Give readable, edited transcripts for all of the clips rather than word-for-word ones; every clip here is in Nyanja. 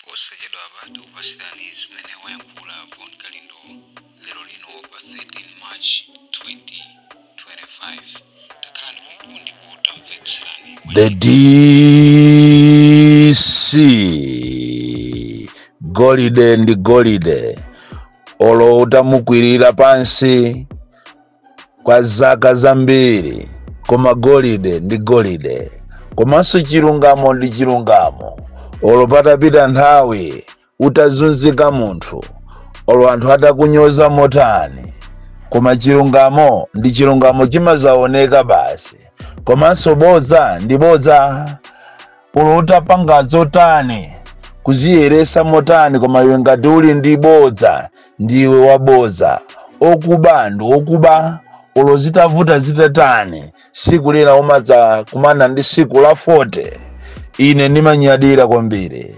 Posachedwapa tikupasirani zimene wayankhula Bon Kalindo lero lino pa 13 March 2025. Takhalani pompo ndipo tamvetserani. The DC, golide ndi golide, olo utamukwirira pansi kwa zaka zambiri, koma golide ndi golide. Komanso chilungamo ndi chilungamo, olo patapita nthawi utazunzika munthu, olo anthu atakunyoza motani, koma chilungamo ndi chilungamo, chimazaoneka basi. Komanso bodza ndi bodza, olo utapanga zotani, kuziyeresa motani, koma iwe ngati uli ndi bodza, ndiwe wabodza. Okuba ndi okuba, olo zitavuta zitatani, siku lina umadza kumana ndi siku la 40. Ine ndimanyadira kwambiri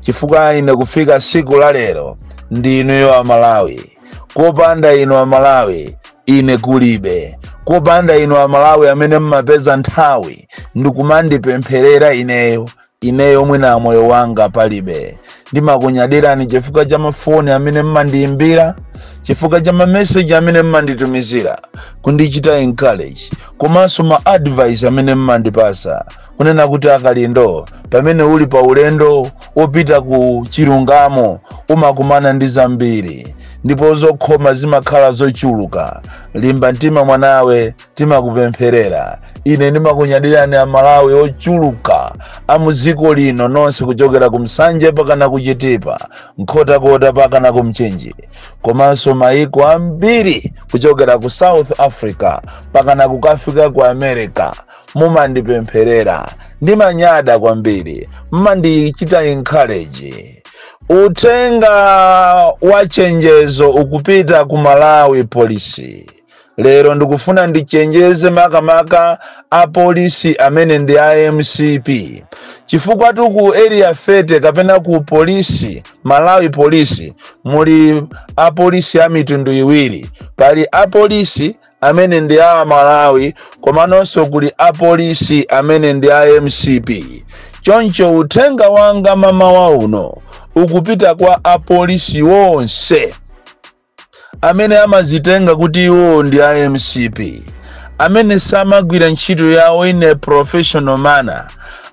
chifukwa ine kufika siku la lero ndi inuyo Amalawi. Kopanda inu Amalawi, ine kulibe. Kopanda inu Amalawi amene mmapeza nthawi ndikumandipempherera ineyo, ineyo mwina moyo wanga palibe. Ndimakunyadirani chifukwa cha mafoni amene mmandiyimbira, chifukwa cha mameseji amene mmanditumizira kundichita encourage, komanso ma advice amene mmandipasa kunena kuti, "Akalindo, pamene uli pa ulendo wopita ku chilungamo umakumana ndi zambiri ndipo zokhoma zimakhala zochuluka. Limba mtima mwanawe, timakupempherera." Ine ndimakunyadirani Amalawi ochuluka amuziko lino nonse, kuchokera ku Msanje pakana ku Chitipa, Nkhotakota pakana ku Mchinji, komanso maiko ambiri, kuchokera ku South Africa pakana kukafika ku America. Mumandipempherera, ndimanyada kwambiri, mmandichita encourage. Uthenga wa chenjezo ukupita ku Malawi Polisi lero. Ndikufuna ndichenjeze makamaka apolisi amene ndi a MCP, chifukwa ku Area 30 kapena ku polisi, Malawi Polisi, muli apolisi a mitundu iwiri. Pali apolisi amene ndi a Malawi, komanso kuli apolisi amene ndi a MCP. Choncho uthenga wanga mamawa uno ukupita kwa apolisi wonse amene amazitenga kuti iwo ndi a MCP, amene samagwira ntchito yawo in a professional manner,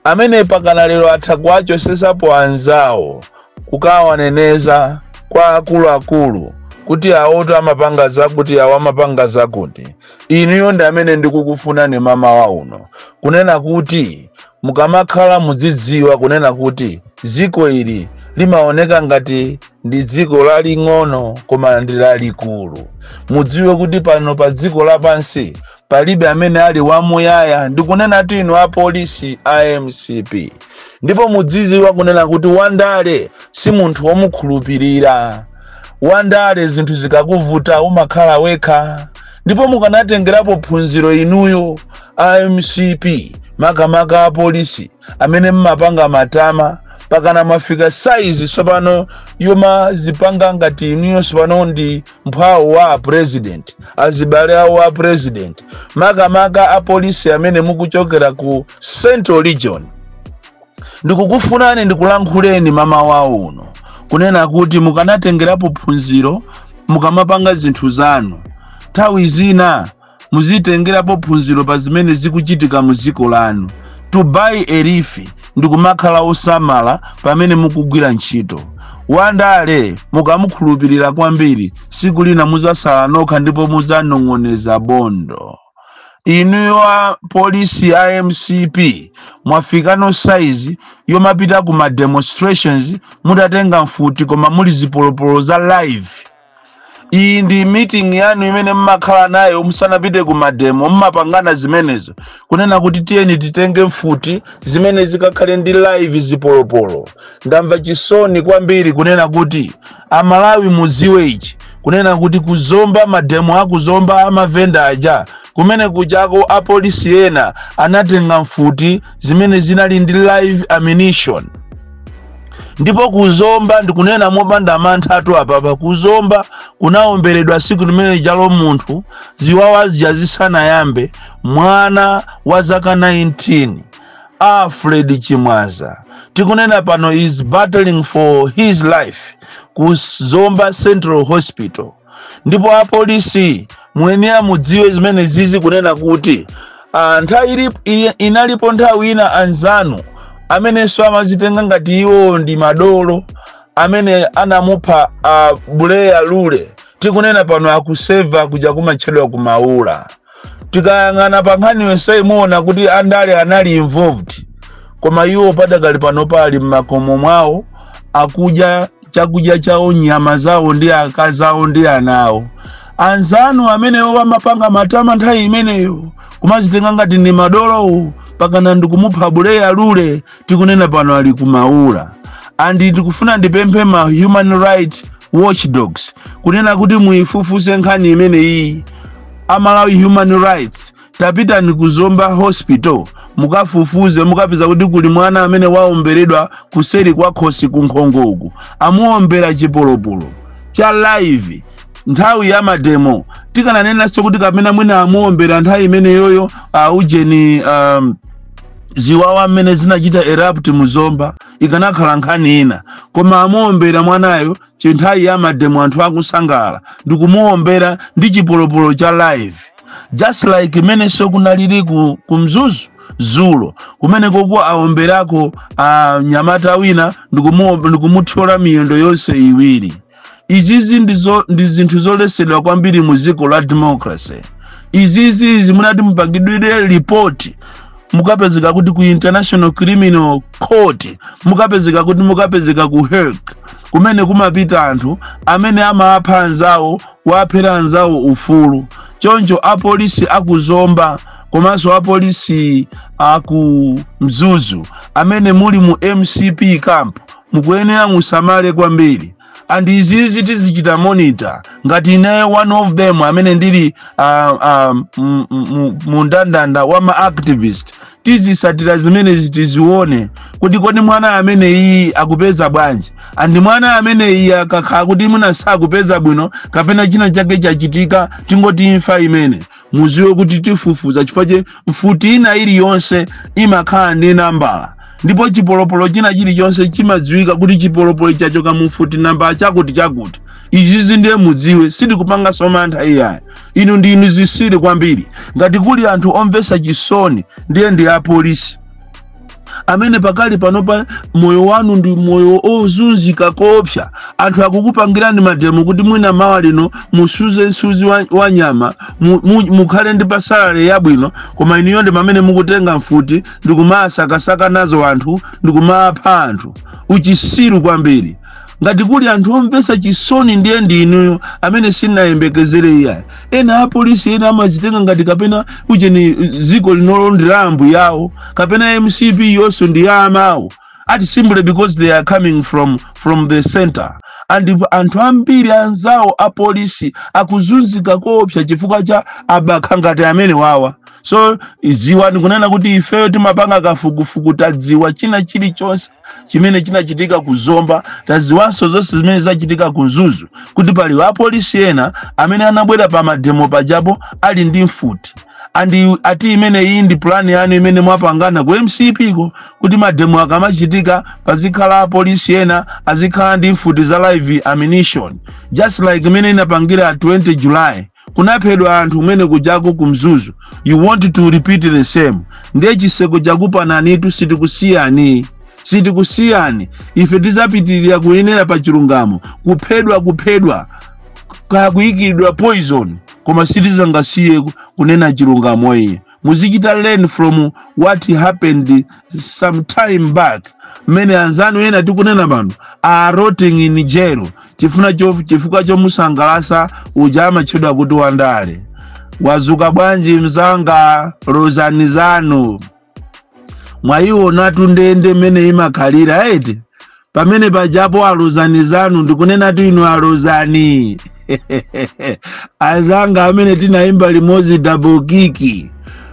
amene pakana lero atha kuwachosesapo anzawo kukawaneneza kwa akuluakulu kuti awoto amapanga zakuti, awo amapanga zakuti. Inuyo ndi amene ndikukufunani mamawa uno kunena kuti mukamakhala mudzidziwa kunena kuti dziko ili limaoneka ngati ndi dziko laling'ono, koma ndi lalikulu. Mudziwe kuti pano pa dziko lapansi palibe amene ali wamuyaya. Ndikunena tu inu apolisi a MCP. Ndipo mudzidziwa kunena kuti wandale si munthu womukhulupirira. Wandale zinthu zikakuvuta umakhala wekha. Ndipo mukanatengerapo phunziro inuyo a MCP, makamaka apolisi amene mmapanga matama pakana mwafika saizi tsopano yomazipanga ngati inuyo tsopano ndi mphwawo wa president, azibale awo a president. Makamaka apolisi amene mukuchokera ku Central Region, ndikukufunani ndikulankhuleni mamawa uno kunena kuti mukanatengerapo phunziro mukamapanga zinthu zanu. Nthawi zina muzitengerapo phunziro pa zimene zikuchitika mu dziko lanu, to buy a leaf, ndikumakhala osamala pamene mukugwira ntchito. Wandale mukamukhulupirira kwambiri, siku lina muzasala nokha ndipo muzanong'oneza bondo. Inuyo a polisi a MCP mwafikano saizi yomapita ku ma demonstrations mutatenga mfuti koma muli zipolopolo za live. Iyi ndi meeting yanu imene mmakhala nayo musanapite ku mademo? Mmapangana zimenezo kunena kuti tiyeni titenge mfuti zimene zikakhale ndi live zipolopolo? Ndamva chisoni kwambiri kunena kuti Amalawi mudziwe ichi, kunena kuti kuzomba, mademo akuzomba amavenda aja, kumene kuchako apolisi ena anatenga mfuti zimene zinali ndi live ammunition. Ndipo kuzomba, ndikunena mopanda mantha atu apapa, kuzomba kunaomberedwa siku limene jalo munthu ziwawa zija zisanayambe, mwana wa zaka 19, Alfred Chimwaza. Tikunena pano is battling for his life ku Zomba Central Hospital. Ndipo apolisi muyenera mudziwe zimene zizi, kunena kuti nthawi inalipo nthawi ina anzanu amenenso amazitenga ngati iwo ndi madolo, amene anamupha Buleya Lule, tikunena pano akuseva kuja kumatchedwa kumaula. Tikayang'ana pa nkhani yonseyi, muona kuti andale anali involved, koma iwo padakali pano pali m'makomo mwawo akudya chakudya chawo, nyama zawo ndi akazi awo ndi ana awo. Anzanu amenewo amapanga matama nthawi imeneyo kumazitenga ngati ndi madolowo, pakana ndikumupha Buleya Lule, tikunena pano ali kumaula. And tikufuna ndipemphe ma human right watchdogs kunena kuti muyifufuze nkhani imeneyi. Amalawi Human Rights, tapitani ku Zomba Hospital mukafufuze, mukapeza kuti kuli mwana amene waomberedwa kuseri kwa khosi kunkhongoku. Amuombera chipolopolo cha live nthawi ya mademo. Tikananenanso kuti kapena mwina amuombera nthawi imeneyoyo ujeni ziwawa mmene zinachita erupt muzomba, ikanakhala nkhani ina. Koma amuombera mwanayo chinthawi ya mademo, anthu akusangalala, ndikumuombera ndi chipolopolo cha live, just like imenenso kunalili ku Mzuzu zulo, kumene koko aomberako nyamata wina ndikumuthyola miyendo yonse iwiri. Izizi ndi zinthu zolesedwa kwambiri mu dziko la democracy. Izizi zimunati mupangidwire ripoti, mukapezeka kuti ku International Criminal Court, mukapezeka kuti mukapezeka ku Hague, kumene kumapita anthu amene amapha anzawo, kuwaphera anzawo ufulu. Choncho apolisi akuzomba komanso apolisi aku Mzuzu amene muli mu MCP camp, mukuyenera musamale kwambiri. And izizi tizichita monitor. Ngati ineyo, one of them amene ndili mu ndandanda wa ma activist, tizisatira zimenezi, tizione kuti kodi mwana amene iyi akupeza bwanji. And mwana amene iyi akakhala kuti mwina sakupeza bwino kapena china chake chachitika, tingoti imfa imene, muziwe kuti tifufuza, chifukwa che mfuti ina iliyonse imakhala ndi nambala, ndipo chipolopolo china chilichonse chimadziwika kuti chipolopolo chachoka mu mfuti namba chakuti chakuti. Izizi ndiye mudziwe, sitikupanganso mantha iyayi. Inu ndi inu zisiri kwambiri. Ngati kuli anthu omvetsa chisoni, ndiye ndi apolisi amene pakali panopa moyo wanu ndi moyo ozunzika koopsa. Anthu akukupangirani mademo kuti mwina mawa lino musuze msuzi wa nyama, mukhale ndi pa salary yabwino, koma inuyo ndi pamene mukutenga mfuti ndikumasakasaka nazo anthu, ndikumapha anthu. Uchisiru kwambiri. Ngati kuli anthu omvetsa chisoni, ndiye ndi inuyo amene sinayembekezere iyayi. Ena apolisi ena amazitenga ngati kapena ucheni dziko linolo ndi la ambuye yawo, kapena MCP yonso ndi ya amawo, ati simply because they are coming from the center. And anthu ambiri anzawo apolisi akuzunzika koopsa chifukwa cha abakha ngati amene wawa. So ziwani kunena kuti ifeyo timapanga kafukufuku. Tadziwa china chilichonse chimene chinachitika ku Zomba, tadziwanso zonse zimene zachitika ku Mzuzu, kuti pali apolisi ena amene anabwera pa mademo pajapo ali ndi mfuti. And ati imene iyi ndi plan yanu imene mwapangana ku MCP ko, kuti mademo akamachitika pazikhala apolisi ena azikhala ndi mfuti za live ammunition, just like imene inapangira 20 July, kunaphedwa anthu kumene kujako ku Mzuzu. You want to repeat the same. Ndiye chiseko chakupananitu. Sitikusiyani, sitikusiyani. Ife tizapitirira kuyenera pa chilungamo, kuphedwa, kuphedwa, kaya kuyikidwa poison, koma sitizangasiye kunena chilungamo. Iye muzichita learn from what happened some time back, mmene anzanu ena tikunena pano are rotting in jail chifukwa chomusangalasa uja amatchedwa kuti wandale. Wazuka bwanji mzanga? Rozani zanu mwayionatu ndende mmene imakhalira eti. Pamene pajapo alozani zanu, ndikunenatu inu alozani azanga amene tinayimba limodzi double kick,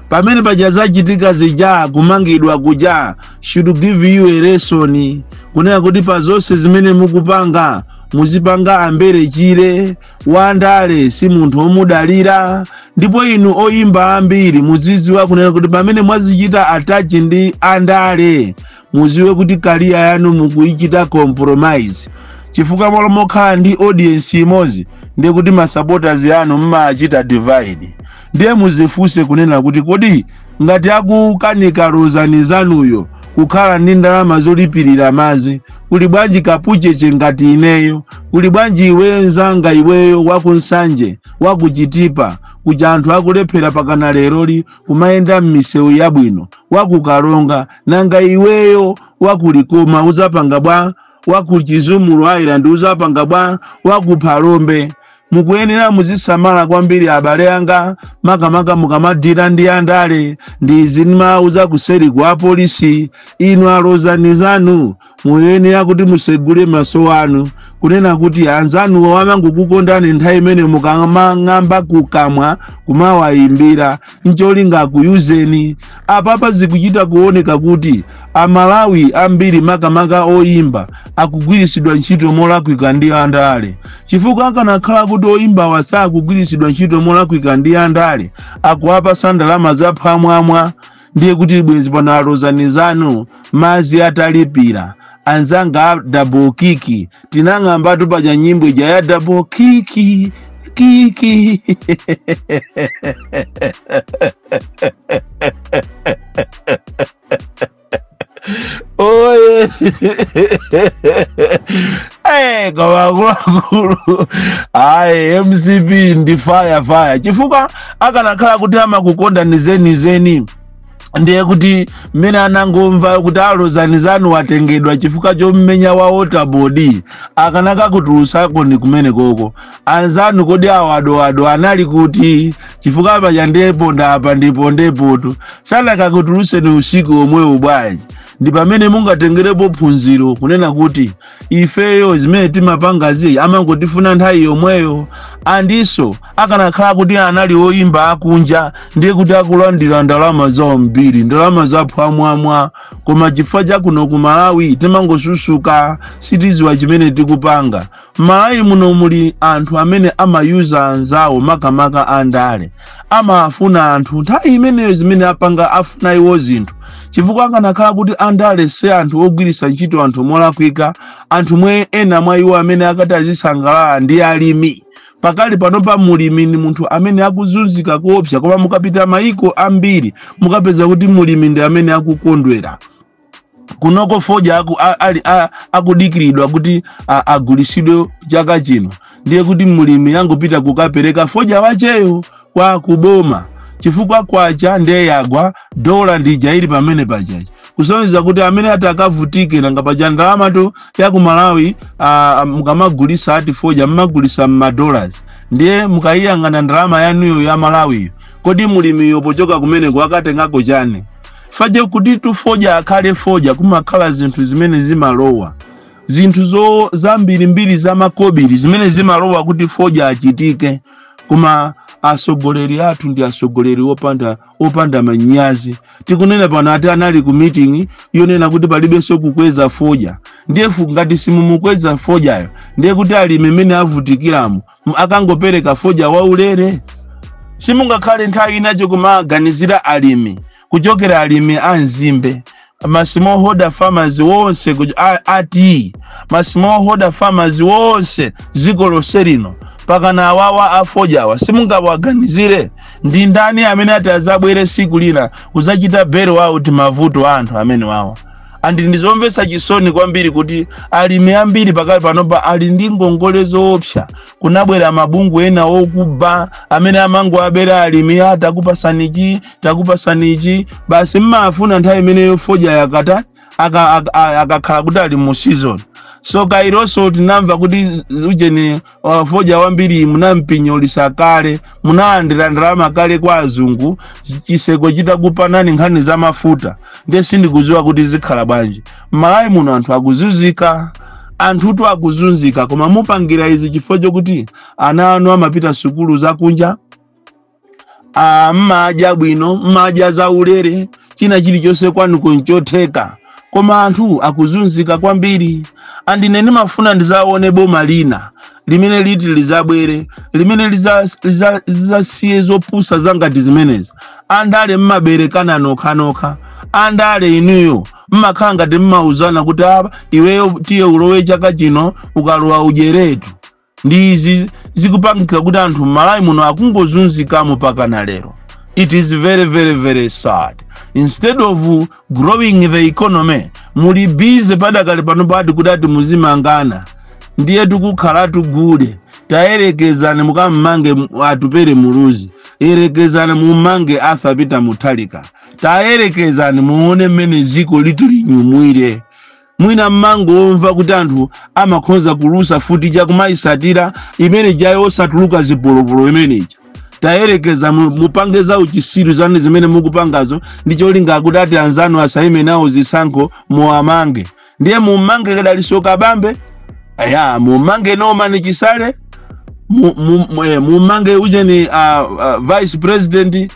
pamene paja zachitika zija, kumangidwa kuja should give you a lesson, kunena kuti pa zonse zimene mukupanga muzipanga ambere chire. Wandale si munthu omudalira. Ndipo inu oyimba ambiri muzidziwa kunena kuti pamene mwazichita attach ndi andale, Muziwe kuti career yanu mukuichita compromise, chifukwa malo mokhala ndi audience imodzi, ndiye kuti ma supporters yanu mmachita divide. Ndiye muzifunse kunena kuti, kodi ngati akukanika Rozani zanuyo kukhala ndi ndalama zolipirira madzi, kuli bwanji kapucheche ngati ineyo? Kuli bwanji iweyo nzanga, iweyo wakuNsanje, wakuChitipa, kuja anthu akulephera pakana leroli kumayenda m'misewu yabwino, wakuKalonga? Nanga iweyo wakuLikoma uzapanga bwa? WakuChizumulu Island uzapanga bwa? WakuPhalombe? Mukuyenera muzisamala kwambiri, abale anga, makamaka mukamadira ndi andale. Ndi izi ndimauza kuseri kwa apolisi. Inu alozani zanu, muyenera kuti musegule maso anu kunena kuti anzanuwo amangokukondani nthawi imene mukamang'amba kukamwa kumawayimbira, ncholinga akuyuzeni. Apapa zikuchita kuoneka kuti Amalawi ambiri, makamaka oyimba, akugwiritsidwa ntchito molakwika ndi andale, chifukwa akanakhala kuti oyimbawa sakugwiritsidwa ntchito molakwika ndi andale, akuwapasa ndalama zaphwamwamwa, ndiye kuti bwezi pano alozani zanu mazi atalipira. Anzanga a double kick, tinang'ambatu paja nyimbo ija ya double kick kick. Oye, koma akuluakulu, ayi, MCP ndi fire fire, chifukwa akanakhala kuti amakukonda nizenizeni, ndiye kuti mmene anangomva kuti alozani zanu watengedwa chifukwa chommenya wa Waterboard, akanakakutulutsako ndi kumene koko. Anzanu, kodi awadowado anali kuti? Chifukwa paja ndiyeponda apa ndipo ndepotu sanakakutulutseni usiku omwewo bwanji? Ndi pamene mungatengerepo phunziro kunena kuti ifeyo zimene timapangazi amangotifuna nthawi yomweyo. Andiso akanakhala kuti anali oyimba akunja, ndiye kuti akulandira ndalama zambiri, ndalama zaphwamwamwa. Koma chifukwa chakuno ku Malawi timangosusuka, sitiziwa chimene tikupanga. M'Malawi muno muli anthu amene amayuza anzawo, makamaka andale, amafuna anthu nthawi imeneyo zimene apanga afuna iwo zinthu, chifukwa akanakhala kuti andale si anthu ogwiritsa ntchito anthu molakwika, anthu mwe ena mwa iwo amene akati azisangalala ndi alimi. Pakali panopa mulimi ni munthu amene akuzunzika koopsa, koma mukapita mayiko ambiri mukapeza kuti mulimi ndi amene akukondwera. Kunoko fodya akudikiridwa kuti agulisidwe chaka chino, ndiye kuti mulimi angopita kukapereka fodya wacheyo kwa kuboma, chifukwa kwacha ndiye yagwa, dola ndija ili pamene pachachi, kusonyeza kuti amene ati akavutike. Nanga paja ndalamatu ya ku Malawi, mukamagulisa ati fodya mmagulisa mma dollars, ndiye mukayiyang'ana ndalama yanuyo ya Malawiyo, kodi mulimiyo pochoka kumeneko akatengako chani? Faje kuti tufodya akhale fodya, kumakhala zinthu zimene zimalowa, zinthu zo zambirimbiri zamakobiri zimene zimalowa kuti fodya achitike. Koma asogoleri athu ndi asogoleri opanda manyazi. Tikunena pano ati anali ku meeting yonena kuti palibenso kukweza fodya. Ndiye ngati simumukweza fodyayo, ndiye kuti alimi mmene avutikiramo akangopereka fodya waulere? Simungakhale nthawi inacho kumaganizira alimi, kuchokera alimi a nzimbe, ma smallholder farmers wonse, ati ma smallholder farmers wonse dziko lonse lino, pakana awawa afodyawa simungawaganizire? Ndi ndani amene ati azabwere siku lina kuzachita bail out mavuto a anthu amene wawa? And ndizomvetsa chisoni kwambiri kuti alimi ambiri pakali panopa ali ndi ngongole zoopsa. Kunabwera mabungwe ena okuba amene amangoabera alimi, a takupasanichi, takupasanichi, basi. Mmafuna nthawi imeneyo fodya yakata akakhala kuti ali mu season. So kaironso tinamva kuti ujeni fodya wambiri munampinyolisa kale, munalandira ndalama kale kwa azungu, chiseko chitakupanani nkhani za mafuta. Ndiye sindikudziwa kuti zikhala bwanji M'Malawi muno. Anthu akuzunzika, anthutu akuzunzika, koma mupangira izi chifukwa chokuti ana anu amapita sukulu zakunja, mmadya bwino, mmadya zaulere, china chilichonse kwanu kunchotheka, koma anthu akuzunzika kwambiri. Andine ndimafuna ndizaone boma lina limene liti lizabwere, limene lizasiye zopusa zangati zimenezi. Andale mmaberekana nokhanokha. Andale inuyo. Mmakhala ngati mmauzana kuti apa iweyo tiye ulowe chaka chino, ukalowa ujeretu. Ndi izi zikupangika kuti anthu m'Malawi muno akungozunzikamo pakana lero. It is very, very, very sad. Instead of growing the economy, muli busy padakali pano pati kuti ati muzimangana. Ndiye tikukhala tugule. Tayerekezani mukammange Atupere Muluzi, yerekezani mummange Arthur Peter Mutharika, tayerekezani muone mmene ziko litilinyumwire. Mwina mmangomva kuti anthu amakhonza kulusa futi chakumayisatira imene jayo osatuluka zipolopolo imeneja. Tayerekeza mupange za uchisiru zanu zimene mukupangazo ndi cholinga kuti ati anzanu asayime nawo zisankho, muwamange. Ndiye mummange Kadaliso Kabambe, aya, mumange Norman Chisale, mumange ujeni, vice president,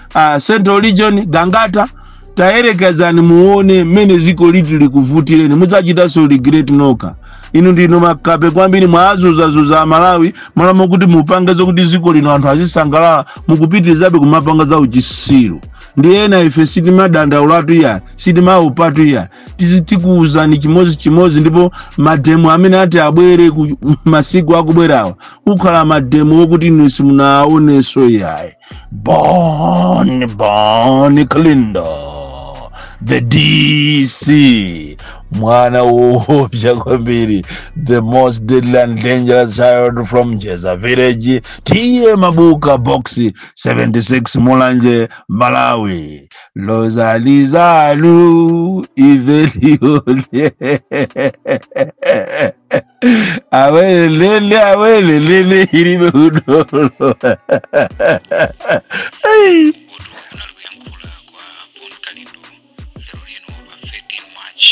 Central Region Gangata. Tayerekezani muone mmene ziko liti likuvutireni, mudzachitanso regret noka. Inu ndinu makape kwambiri, mwazuzazuza Amalawi. Malamo kuti mupange zokuti ziko lino anthu azisangalala, mukupitirizabe kumapanga za uchisiru. Ndi ena ife sitimadandaulatu iya, sitimaupatu iya. Tikuwuzani chimodzimodzi. Ndipo mademo amene ati abwere ku masiku akubwerawa kukhala mademo okuti inu simunaonenso iyayi. Bon Bon Kalindo, the DC, mwana woopsa kwambiri, the most deadly and dangerous child from Jeza Village, T/A Mabuka, Box 76, Mulanje, Malawi. Lozalizalu iveliole awelelele awelelele ilibe udolo. Hey. Utu kunali kuyankhula kwa Bon Kalindo lero lino pa 13 March.